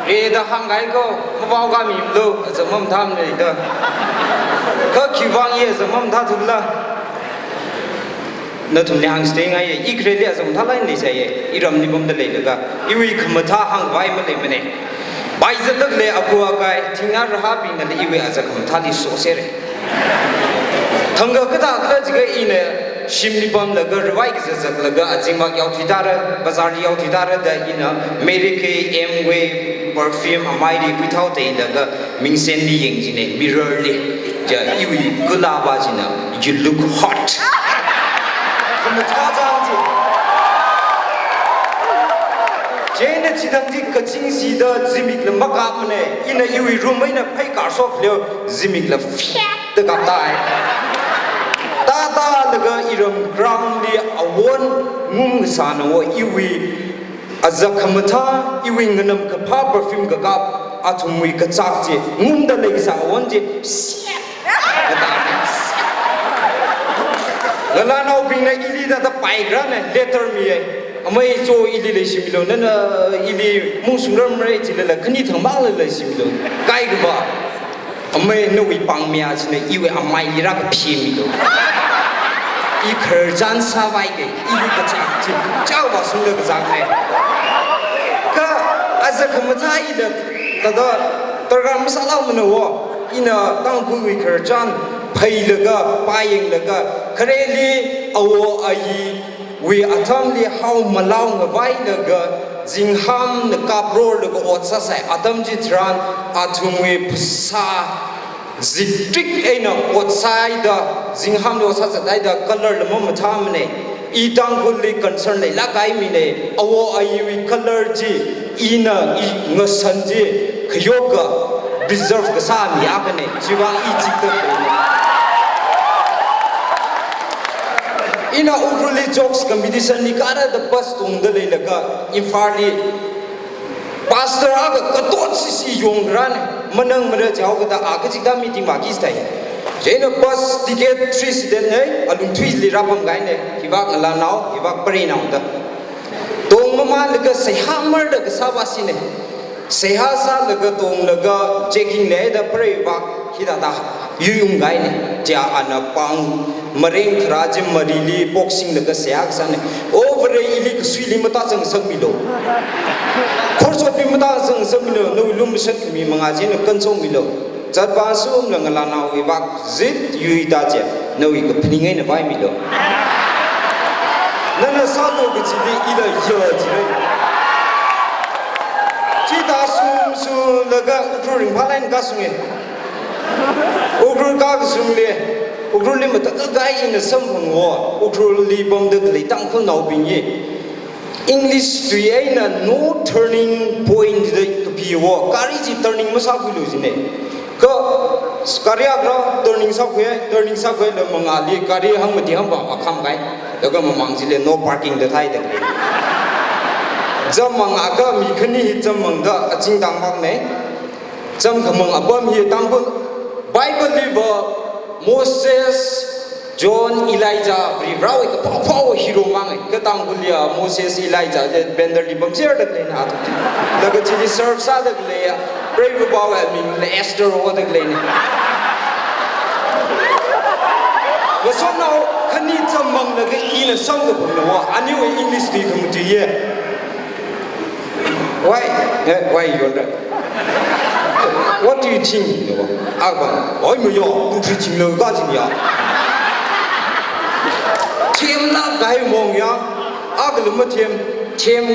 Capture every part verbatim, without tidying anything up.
Rida hāngkahai ko, mapao kami mlo, azam mathāmana da. Kha khiwuivang ye azam mathāthula? Nathumli hāngchitheingai ye, i khareli azam mathālāk eina leisai ye, iramli pamda leilaga, iwui khamathā hāngkhavai maleimana. Bai zatdalei aku akai, thingnā rahābingnala iwui azak khamathāli sosera. Thangkha kathākhala jiakha ina shimli pamlaga, ravai kazat zatlaga, azingvak yaothuitāra, bazarli yaothuitāra da ina Mary Kay, Amway, perfume amaili khuithao teilaga, mingsenli yangchina, mirrorli. Chiakha iwui kala va china, "You look hot." Khamathā chang chi. Chieina chithang chi kaching sida zimikla makapmana, ina iwui room eina phei karshok leo, zimikla fiat da kaptai. Tātālaga iram groundli awon ngum kasāna wo iwui azak khamathā, iwui nganam kaphā perfume kakap, athumwui kachak chi, ngumda leisā awon chi, siat! Katāna, siat! Ngalānaobingna ili tātā paikrana, letter miya. Amei cho ili leishimilo, nana ili mungsungrarmara jilala, khani thangmangla leishimilo. Kaikhava. Amei nawui pāngmei china iwui amaili rākaphimilo. I khararchan sāvai ke, iwui kachak chi, chao va sungda kachakna. Kha azak khamathā ila, tātā, tarkar masālaumana wo, ina Tangkhulwui khararchan, phailaga, pāyanglaga, khareli, awo ayi, wui atamli hao malao ngavailaga, zingham na kaprorlaga ot sāsai atam chitharan, athumwui phasā zitrik eina ot sāhaida, zinghamli ot sāzathaida, color la mamathāmana. I Tangkhulli concern leilāk kahai mina, awo ayiwui color chi, ina i ngasan chi, khayoka preserve kasā mi akhana, chiwuivang i chikta khaina. Ina Ukhrulli jokes competition li kāra da bus tongda leilaga, Imphalli pastor akha katot sisi yongrana, manangmara jihaokada a kachikta meeting vāki sāi. Chieina bus ticket three seater na, alungthuili rāpamkahaina, hivak ngalānao, hivak pareinao da. Tongmamānlaga seihā marda kasā vāsina. Seihā sālaga tonglaga checking leida preivak hithāda yuiyungkahaina. Chiakha ana pāng mareng kharā chi marili boxing laga seihā kasāna. O Vare, ili kasuili matāzangngasakmilo. Khorshopli matāzangngasakmilo. Nawui lumashan khami mangā china kansongmilo. Zatvāsumla ngalānaowui vak zit yuida chi, nawui kaphaning eina vaimilo. Nana sālu kachili ila ya chili. Chithā sumsumlaga Ukhrul ringphālāk eina kāsunga. Ukhrul kākasungli, Ukhrulli matatkahai ina samphangwo, Ukhrulli pamda khalei Tangkhulnaobingli English tui eina no turning point da kapiwo, gari chi turning masākhuilu jina. Kha gari akha turning sākhuiya, turning sākhuilaga mangāli gari hangmati hangva makhamkahai. Laga mamang chili no parking da thāhaida khalei. Zammang akha mi khani hi zammangda aching tangmakna. Zamkhamang apam hi Tangkhul Bible liva Moses, John, Elijah, Varivarāwui kaphā phāwui hero mang e. Kha Tangkhulli a Moses, Elijah, je bender li pamserda khaleina athum chi. Laga chili serve sāda khaleiya, preiva̱ pao e, ming le Esther hoda khaleina. Ngasotnao khani zammanglaga ina samkaphangna wo, aniwui English tui khamatui ye. Why? Eh, why you wonder? What do you think? Akha, oi, mayo, kukri chinglo ka chingya. Themlāk kahai mong ya, akha luma them, them,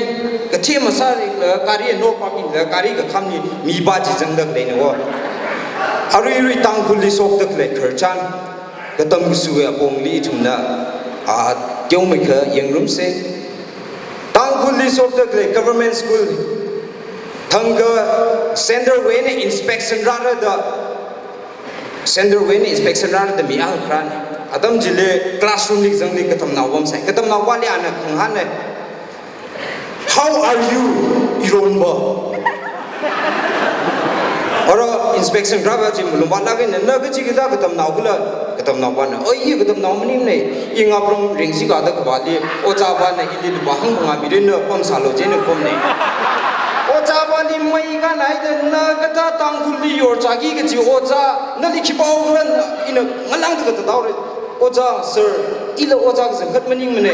kathem masāri, eh, gari no parking, eh, gari kakhamli, mi ba chi zangda khaleina wo. Aruirui Tangkhulli shokda khalei khararchan, katam kasuiwui apongli ithumna, ah, teomeikha yangrumsa. Tangkhulli shokda khalei government school, thangkha centre wui eina inspection rāra da, centre wui eina inspection rāra da mi akha kharāna. Atam chili classroom li kazangli katamnao pamsai. Katamnao vali ana khangahāna, "How are you, Ironba?" Ara inspection kharāpa chi malungvātlāk eina, na kachi kathā katamnao khala, katamnaopana, "Oi, i katamnao maningmana, i ngaprum ringsi kada kavāli, ojāpana ili lupā hangphangā mira, na pamsālu," jina pamna. Ojāpali mei kanai da, "Na kathā Tangkhulli yorchāki kachi ojā, nali khipākhala ina ngalāngda katathaora. Ojā, sir, ila ojā kazang khat maningmana.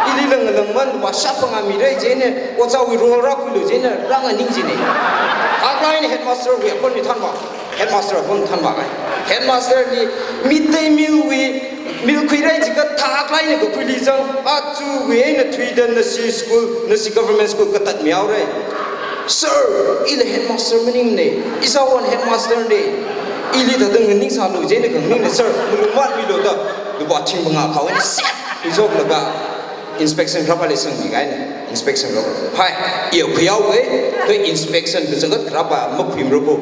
Ilila ngalāngman lupā shāphangā mira," jina, ojāwui role rākhuilu jina, rānganing jina. Aklai eina headmasterwui phone li thanvā. Headmaster phone thanvākahai. Headmasterli midday mealwui, meal khuira jiakha thāklāk eina kakhuili zang. Achuwui eina thuida nashi school, nashi government school katatmihaora. "Sir, ila headmaster maningmana. Ishāvāwui headmasterna. Ili thāda nganingsālu," jina khanganingna, "Sir, malungvātmilu," da lupā thingphangā khao eina set khuishoklaga inspection kharāpali sangmikahaina. Inspection kharā. "Hai, i khuihaowa, kha inspection kazang kharāpa makhuimirapo."